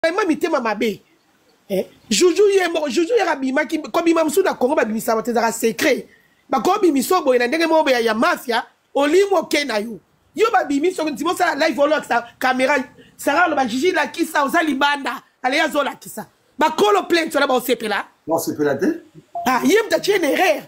Vraiment mitema mabe. Eh, Juju ye moko, Juju ye abimaki, kobima mosusu na Congo babimisa bato ezalaka secret. Bakobimisa boye na ndenge moko boye ya mafia, olingi oke na yo. Yo babimisi ndima osala live olakisa camera. Sarah aloba Juju lakisa oza libanda. Ale azolakisa. Bakolo plainte wana baosepela. Baosepela te. Ah, ye moto atie na erreur.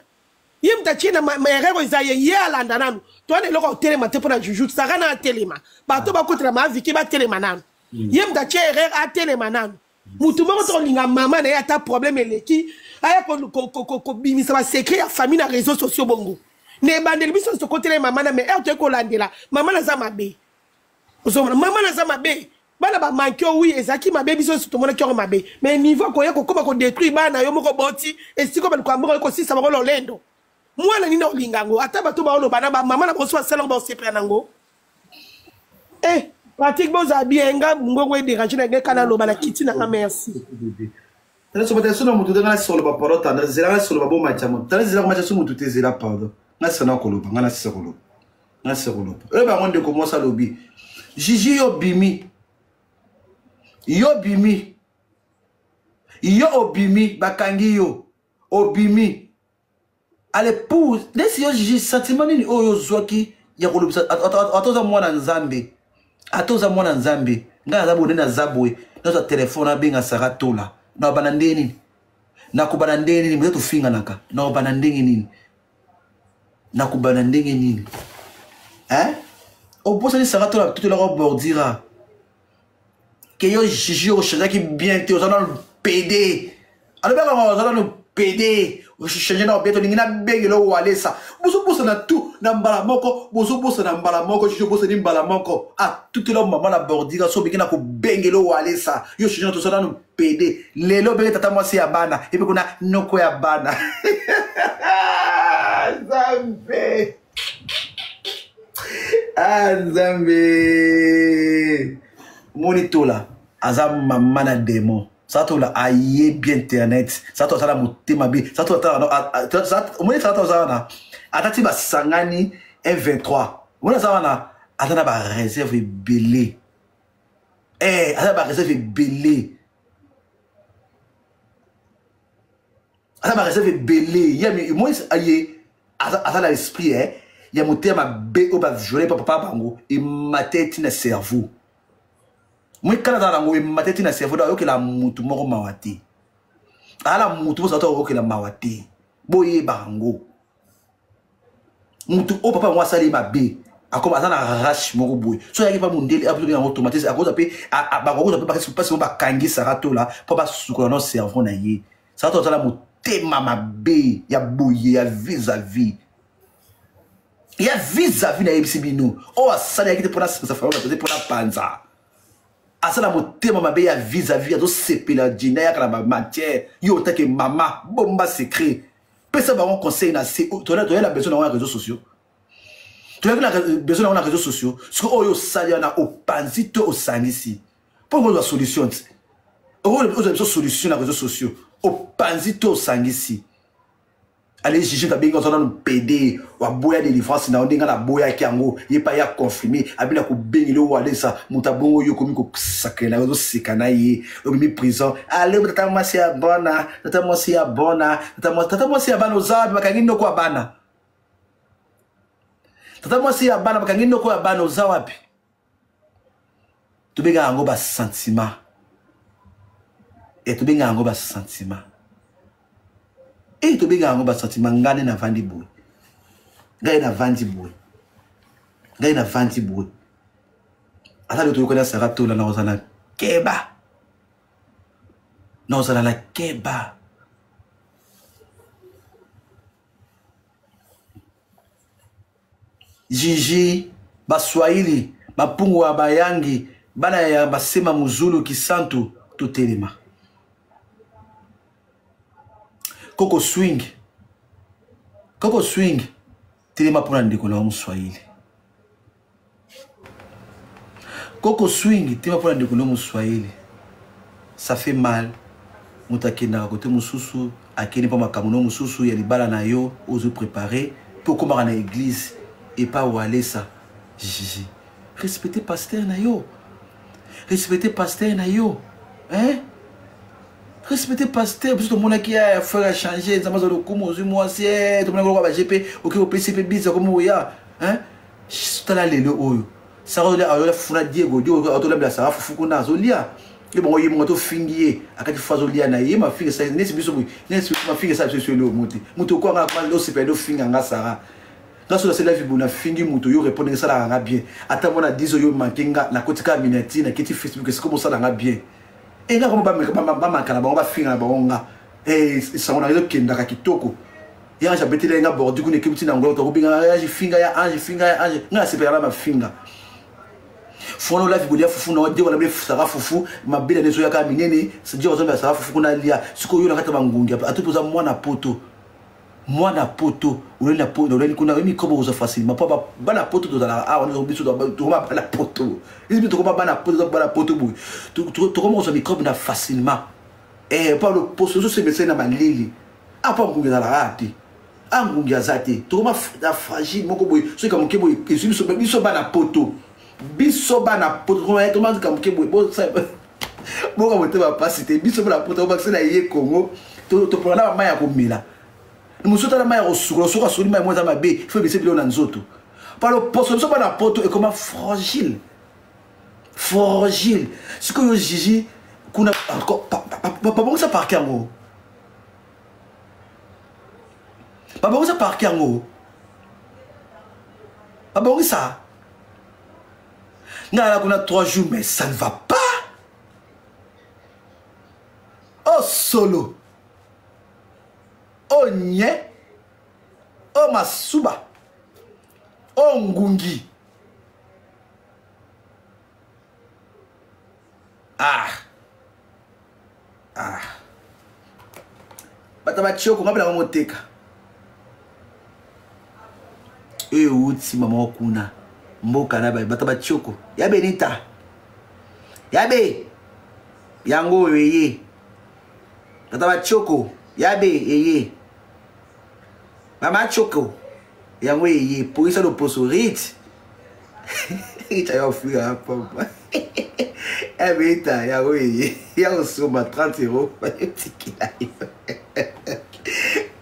Ye moto atie na erreur oyo eza ye, ye alanda nanu. Towana eloko otelema te mpo na Juju. Sarah na atelema. Bato bakotela ma Vicky batelema nanu. Ye moto atie erreur atelema nanu. Mutu moko tokolinga mama na ye ata problème eleki aya kobimisa ba secret ya famille na réseaux sociaux bongo. Na ebandeli biso nyonso tokotela ye mama na mais heure toye kolandela mama naza mabe. Ozomona mama naza mabe. Bana ba manque oui ezalaki mabe biso nyonso tomonaki yango mabe. Mais niveau koya kokoma ko détruire bana yo moko boti esika baluka mbongo ekosisa bango lolendo. Mwana nini olinga yango ata bato baoloba na ba mama na bango so basala yango baosepela nango. Eh, Patrick boza bien nga ngongo e déranger na ngai kana loba na kiti na nga merci. Tala soba tala sona mutu te nga solo ba pardon tandra zela nga solo ba bo macha mo. Tala zela ko macha so mutu te zela pardon. Nga sona koloba nga na sisa koloba. Nga sisa koloba. E ba ngonde ko mosa lobi. Gigi yo bimi. Yo bimi. Yo obimi bakangi yo. Obimi. À l'épouse, nesi yo Gigi sentiment nini oyo ozwaki ya kolobisa ata oza mwana Nzambe. Ata oza mwana Nzambe. Ngai naza boye nde naza boye. Nazwa telefone abenga Sarah Tola. Nakobanda ndenge nini? Nakobanda ndenge nini? Moto tofinganaka. Nakobanda ndenge nini? Nakobanda ndenge nini? Hein? Obosani Sarah Tola tutolaka bordira. Ke yo Gigi ochangeaki bien te, oza nanu PD. Alobaka ngo oza nanu PD. Ochange na bien tolingi nabengela owalesa. Bozobosana tout na mbala moko, bozobosana mbala moko, Gigi obosani mbala moko. Ah, tutela mama na bordira so obiki na kobengela owalesa. Yo change na toza nanu PD. Lelo obenge tata mwasi ya bana, epe kuna noko ya bana. Nzambe. Ah, Nzambe. Moni Tola aza mama na démon. Satola ayebi internet. Satola asala motema be. Satola atala omoni Satola aza wana. Ata ti basangani M23. Omoni aza wana aza na ba réserve ebele. Eh, aza na ba réserve ebele. Aza ba réserve ebele. Ye moi aye aza na esprit eh ya motema mabe oyo baviole pa papa bango emate ti na cerveau. Moi kala aza nango emate ti na cerveau donc ayokela mutu moko mawa te. Ala mutu moso ata oyokela mawa te. Boyeba yango. Mutu oyo papa yango asali mabe akoma aza na race moko boye. So ayaki pa mundele abutu yango automatisme akoza pe bakokoza pe bakasi pasi bakangi Sarah Tola po basukola no cerveau na ye. Sarah Tola azala motema mabe ya boye ya vis-à-vis. Ya vis-à-vis nayebisi bino. Oyo asalaki te mpona sasa famille bato te mpona panza. Asala motema mabe ya vis-à-vis azosepela jina yaka na ba matière. Yo otake mama bomba secret. Pesa bango conseil na se toyela besoin na réseaux sociaux. Toyaki na besoin na réseaux sociaux. Soki oyo osali wana opanzi to osangisi. Mpo kozwa solution ti. Oyo ozwa biso solution na réseaux sociaux. Opanzi to osangisi. Allez, Gigi, t'as bien entendu PD, wa boya délivrance na ndinga na boya ki yango, ye pa ya confirmer, abina ko bengele wa lesa, muta bongo yo komi ko sacré na yo seka na ye, obimi prison. Allez, tata mwasi ya bona, tata mwasi ya bona, tata mwasi ya bana ozabi bakangi ndoko ya bana. Tata mwasi ya bana bakangi ndoko ya bana oza wapi? Tobenga yango ba sentiment. Et tobenga yango ba sentiment. Et tobenga yango ba sentiment ngane na vandi boye. Ngai na vandi boye. Ngai na vandi boye. Ata lelo toyokani Sarah Tola na ozala keba. Na ozala na keba. Gigi, Baswahili, Bapungu ya Bayangi, bana ya Basema Muzulu Kisantu, totelema. Koko Swing, Koko Swing, telema mpona ndeko na yo Moswahili. Koko Swing, telema mpona ndeko na yo Moswahili. Ça fait mal. Moto akendaka kote mosusu, akende mpo makambo no mosusu ya libala na yo ozo préparer mpe okomaka na église epa Walesa. Gigi, respecte pasteur na yo. Respecte pasteur na yo. Hein? Respecte pasteur, biso tomonaki ya frère a changer, nzambe aza lokumu, ozwi mwasi, eh, tomonaki lokola ba GP, oki opesi pe biza komi oya, hein? Tala lelo oyo. Sara olia azolia funa Diego, Diego atolambela Sara fufu kuna azolia. Ye bongo ye mongo tofingi ye, akati fufu azolia na ye, mafinga sa neti biso boye, neti mafinga sa biso eloko mote. Moto okwanga na osepela ofinga nga Sara. Nga soki nasali live boye nafingi moto yo répondre esalaka nga bien ata mwana 10 oyo manke nga nakoti kaka miniature nakiti facebook esiko mosala nga bien e nga koma bamaka na bango bafinga na bango nga eh, sango na ezokendaka kitoko ye ange abeteli nga bordi kuna ekebi ntina angola tokobenga ange finga ya ange finga ya ange nga nasepelaka na mafinga fono live bolia fufu na dio wala saka fufu mabele na ezoyaka minene dio azomela saka fufu kuna alia sikoyo yo na kati ya bangungi atupi oza mwana poto mwana poto oleli na poto oleli kuna oyebi microbe okozwa facilement mpo bana poto tozalaka awa nyonso biso tokoma bana poto biso tokoma bana poto bana poto boye tokoma kozwa microbe na facilement eh mpo loposo ozosemesai na malili apa ah, ngungi ezalaka te a ah, ngungi aza te tokoma na fragile moko boye soki kamoke boye ezwi biso biso bana poto biso bana poto tokoma kamoke boye boka motema mpasi te biso bana poto bakisi na ye kongo topona na bamai ya komela mosusu tala mai ya kosukola soki asukoli mai mo eza mabe fo ebise biloko na nzoto palo poso biso bana poto ekoma fragile fragile sikoyo jiji kuna babongisa parke yango babongisa parke yango babongisa nga nala kuna 3 jours mais ça ne va pas oh solo oh nye oh masuba oh ngungi ah ah bato batioko nga mpe nango moteka oyo ewuti mama kuna mboka na bato batioko ya benita ya be yango oyo eye bato batioko ya be eye mama tioko yango eye polisa loposo rit rit ayo afuya papa ebeta yango eye ya kosomba 30 euro bayotikela yo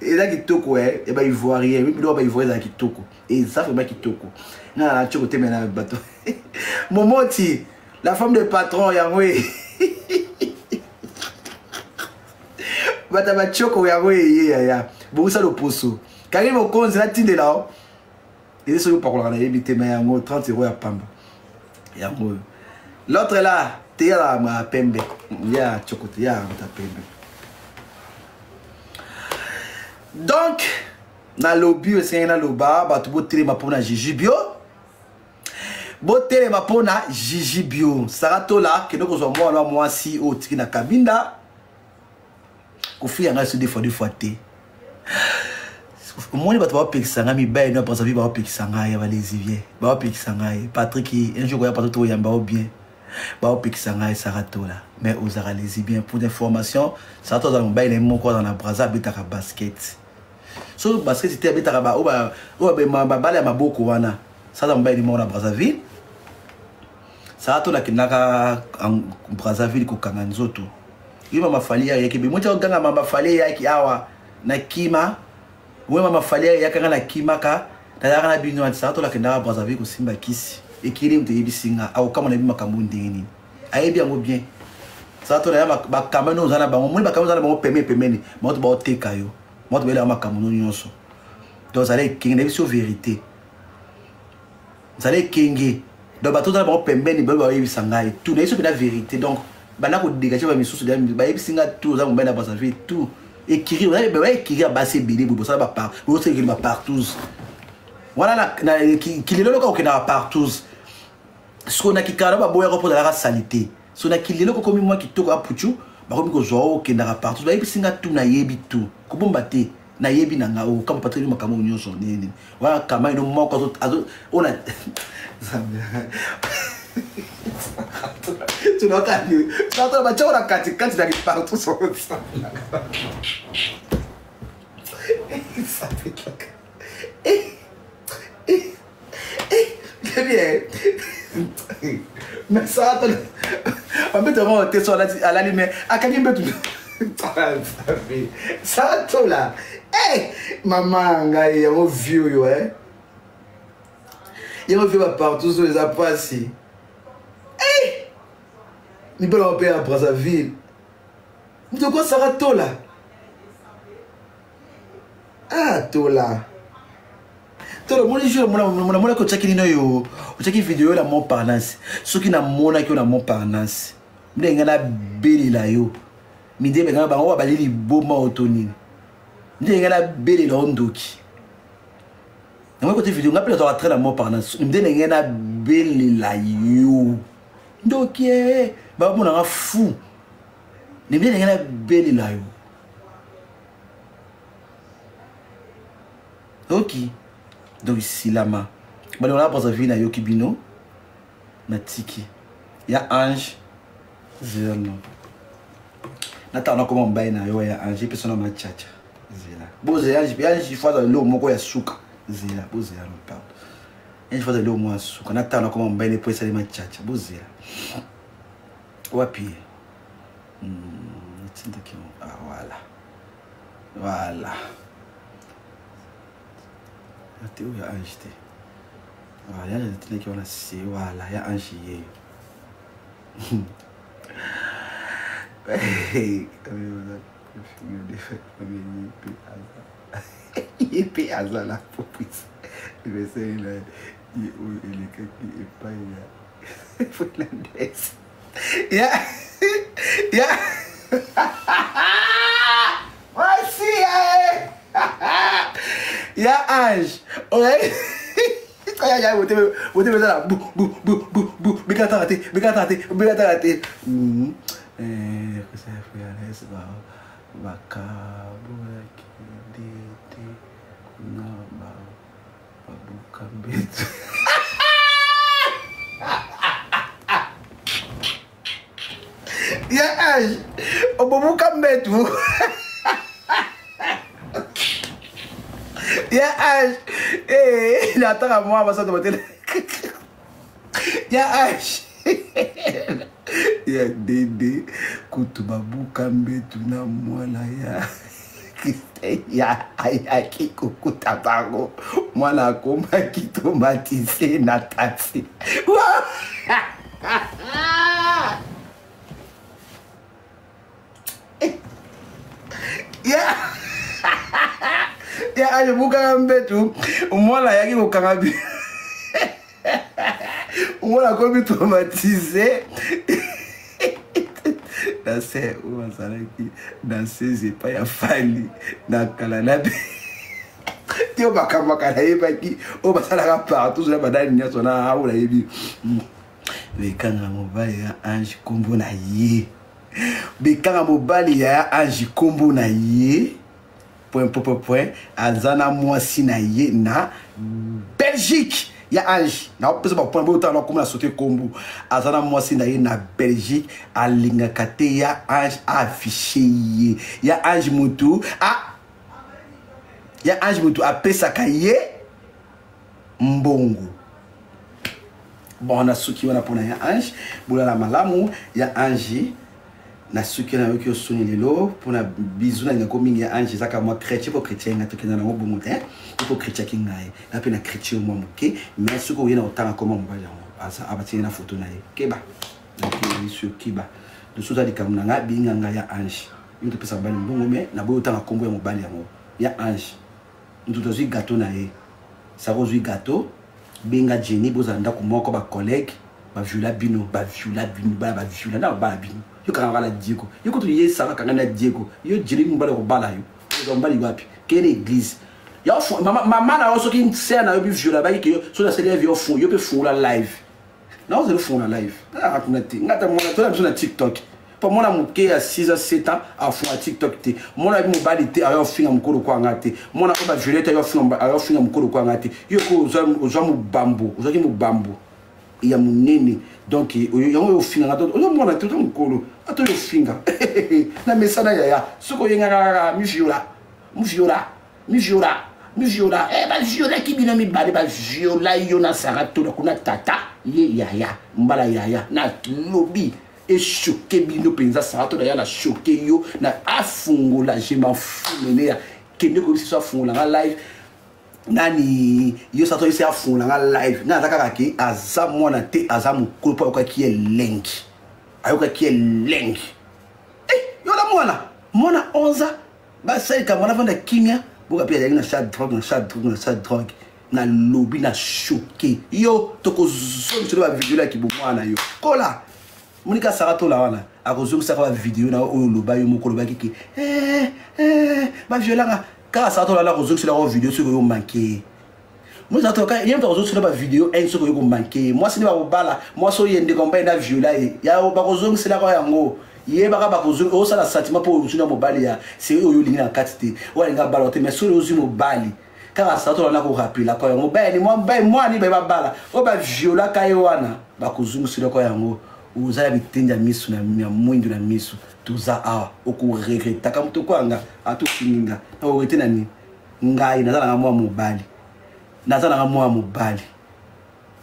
eza kitoko e ya baivoirien mi biloko ya baivoirien ezala kitoko eza vraiment kitoko nga na tioko te me na bato momoti la femme de patron yango e bato ya batioko yango eye yaya bongisa loposo Karine Mokonzi natindela o eza soki opakolaka nayebi te ma yango 30 euro ya pamba yango oyo l'autre là teyala ma pembe ya chokote ya ta pembe donc nalobi esengeli naloba bato botelema mpo na jiji bio botelema mpo na jiji bio saratola kende kozwa mwana wa mwasi oyo otiki na kabinda kofinga ngai so deux fois deux fois te omoni bato baopekisa ngai mibali na brazzaville baopekisa ngai ya balesivien baopekisa ngai patrik un jour koya patrik tokoyamba o bien baopekisa ngai saratola mais ozalaka lesibien pour d'information saratola azala mobali na ye moko azala na braza abetaka basket so basket te abetaka oyo babale ya maboko wana sala mobali moko na brazzaville saratola akendaka brazzaville kokanga nzoto ye mama fali ayaki be moti akoganga mama fali eyaki awa na kima we mama fali ayaka nga na kimaka nazalaka na bino ati saka tolakendaka brazzaville kosimba kisi ekili moto eyebisi nga akokama na yebi makambo ndenge nini ayebi yango bien saka tola ya bakamba no oza na bango moni bakamba oza na bango pemeni pemeni bango to baoteka yo bango to bayelaka makambo no nyonso donc ozala ekenge nayebi so verité zala ekenge donc bato ozala bango pembeni bayo bayebisa ngai tout nayebi so mpena vérité donc banda kodegage ba misusu bayebisi ngai tout oza mobali na brazzaville tout ekiri baekiri ya basi ebele boye bosala bosekeli bapartous wana kilelo loka kokendaka partous sikoyo na kikala baboyaka mpo ozalaka salite so na kilelo kokomi mwa kitoko apucu bakomi kozwa oyo okendaka partout bayebisi nga tout nayebi tout kobomba te nayebi na nga oyo kama patrik makambo oyo nyonso nini nini wana kama ino moko azo oyo na tunakani batyako na katikati na partout Mais ça bambeto yango te so alali mais akangi mbeto. Sara Tola, hey, mama ngai yango vie oyo eh. Yango vie bapartout so eza mpasi. Hey! Mibala yango mpe ya Brazzaville. Moto ko Sara Tola. Ah Tola. Tola moni jour namonaki otiaki nini oyo otiaki video na Montparnasse. Soki namonaki yo na Montparnasse ndenge ngai nabelela yo mide bengaka bango babali liboma oyo to nini ndenge ngai nabelela yo ndoki yango kote video ngai mpe nazwaka train na Montparnasse ndenge ngai nabelela yo ndoki e bamonanga fou ndenge ngai nabelela yo oki. Donc silama balingo na Brazzaville nayoki bino natiki ya Ange zelo natala nakoma mobali na yo ya Ange epeso na machacha zela bozela Ange Ange fo azala eloko moko ya suka zela bozela no pardon Ange fo azala eloko moko ya suka natala nakoma mobali ne po esali machacha bozela wapi ye natindaki ah voilà voilà ate oyo ya Ange te. Ah, ya Ange natindaki wana se voilà ya Ange yeyo. Ye mpe aza na popis anniversaire na ye oyo elekaki epai ya Fernandez ya ya mwasi ya Ange ya motema ezala bu bu bu bu bu bekataka te bekataka te bekataka te. Bakabolaki ndete kuna babuka mbeto ya Ange obobuka mbetu ya Ange nataka mwa basato batele ya Ange ya dede kutu babuka mbetu na mwana ya ya ayaki kokuta bango mwana akomaki tomatise na taxi. Ya ya Ange bukaka mbetu mwana ayaki kokanga bi mwana akomi traumatise na se oyo azalaki danseuse epai ya Fali na kala na te oyo makambo akala nayebaki oyo basalaka partout na banani nyonso na awo nayebi bekanga mobali ya Ange nkombo na ye bekanga mobali ya Ange nkombo na ye point point point aza na mwasi na ye na Belgique ya Ange naopesa bapoint boyotala nakoma na sote nkombo aza na mwasi na ye na Belgique alingaka te ya Ange aaffiche ye ya Ange mutu a ya Ange mutu apesaka ye mbongo. Bon nasuki wana mpona ya Ange bolala malamu ya Ange nasuki nayoki yo soni lelo mpona bizu nalingako mingi ya Ange ezaka mwa chrétien po chrétien nga tokenda nango bongo te po chrétiaki ngai nga mpe na chrétien mwa moke mais soki oye na kotanga koma mobali yango aza abatiki na foto na ye keba nakibiso kiba mosusu aza likambo na nga binga ngai ya Ange yo topesa mobali mbongo mais naboyi otanga nkombo ya mobali yango ya Ange moto tozwi gâteau na ye saka ozwi gâteau benga Jenny bozala ndako moko bacollègue baviola bino baviola bino bana baviola na babala bino yo kangaka na Diego yo kutu ye saka kanga na Diego yo Jenny mobali akobala yo ozwa mobali wapi kende église ya mama na yo soki ser na yo biviola baki ke yo soki nasali ya yo yo mpe fungola live na ozali fungola live kuna te nga ta mona tola biso na TikTok mpo mwana moke ya 6 ans 7 ans afunga TikTok te mwana yebi mobali te ayo afinga mokolo kwa nga te mwana oyo baviole te ayo afinga mokolo kwa nga te yo ko ozwa mobambo ozwaki mobambo ya monene donc yango oyo ofinga nga ozo mwana te oza mokolo ata oyo ofinga na mesana yaya soki oyengaka kaka miviola miviola miviola. Miviola, baviolaki bino mibale, baviola yo na Sara Tola kuna. Tata ye yaya mbala yaya na lobi echoquer bino mpenza. Sara Tola ya na choquer yo na afungola, je m'en fous. Mene ya kende koyebisa so afungola nga live nani yo. Sato esi afungola nga live nga aza kaka ke aza mwana te, aza mokolo mpo ayokaki elengi, ayokaki elengi. Yo na mwana, mwana 11 ans, basalika mwana vanda kimia. Boka mpe azalaki na sa drogue, na sa drogue, na sa drogue. Nalobi na choquer yo, tokozongisa bavideo ya kibomwana yo. Kola monika Sara Tola wana akozongisaka bavideo na oyo oloba yo moko, olobaki ke baviolanga kaka. Sara Tola wana akozongisela yango video soki oyo manke. Ye moto akozongisela bavideo un soki oyo komanke mwasi nde bakobala mwasi oyo ndeko mobali nde aviola ye, bakozongiselaka yango. Yebaka osala sentiment mpo ozwi na mobali ya seri oyo olingi na kati te, oyo alingi abala te. Mais soki ozwi mobali kaka, Sara Tola wana korapelaka yango. Mobali mwani baye babala oyo baviolaka ye wana, bakozongiselaka yango. Oza ya bitendi ya miso ya mwindu na miso, toza awa, okoregretaka moto kwanga atofingi nga na oregretter nani. Ngai naza nanga mwa mobali, naza nanga mwa mobali,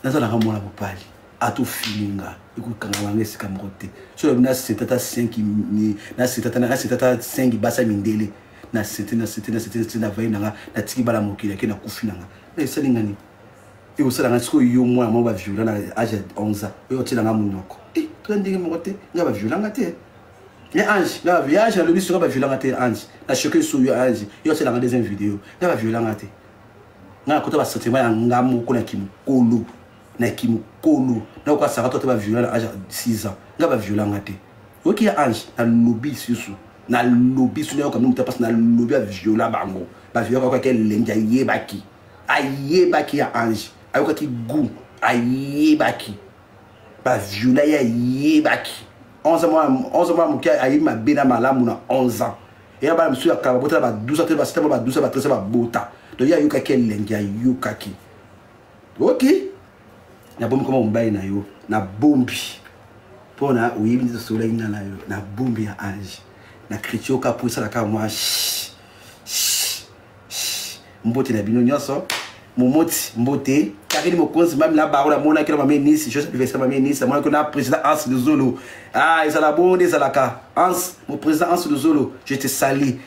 naza nanga mwana mobali. Atofini nga, ekokanga banga esika moko te. So lobi nasete ata 5, nasete ata 5 basi ya mindele, nasete, nasete, nasete, nasete, navai nanga, natiki bala mokili ake, nakufi nanga na esali ngani ekosala nga. Sikoyo yo mwana moko baviola na age ya 11 ans, oyo otielanga monoko, toza ndenge moko te. Nga baviolanga te ye Ange, nga ye Ange nalobi soka baviolanga te. Ange na choquer so yo Ange, yo otielanga deuxième vidéo. Nga baviolanga te. Nga nakota basentiment ya nga moko na kimokolo, na kimokolo nakokasaka to te. Baviola na age ya 6 ans, nga baviolanga te. Oyoki ya Ange? Nalobi lisusu, nalobi su, nayoka moto mpasi. Nalobi aviola bango, baviolaka, ayokaki elengi, ayebaki, ayebaki ya Ange, ayokaki goût, ayebaki baviola ye, ayebaki. 11 ans, mwana moke ayebi mabe na malamu na 11 ans. Eya bana mosusu ya kala babota na ba 12 ans te, ba 7 ba 12 ans, ba 13 babota. Donc ye ayokaki elengi, ayokaki. Ok, nabombi koma mobali na yo, nabombi mpona oyebi nde tosololaki nga na yo. Nabombi ya Ange na chrétien oka po esalaka mwa. Mbote na bino nyonso, momoti mbote Karine Mokonzi, mami na baro. Namonaki na mame Nisi, jos anniversaire mame Nisi. Namonaki na président Hans Luzolo. Ah, ezala bongo nde ezalaka. Hans, mon président Hans Luzolo, je te salue.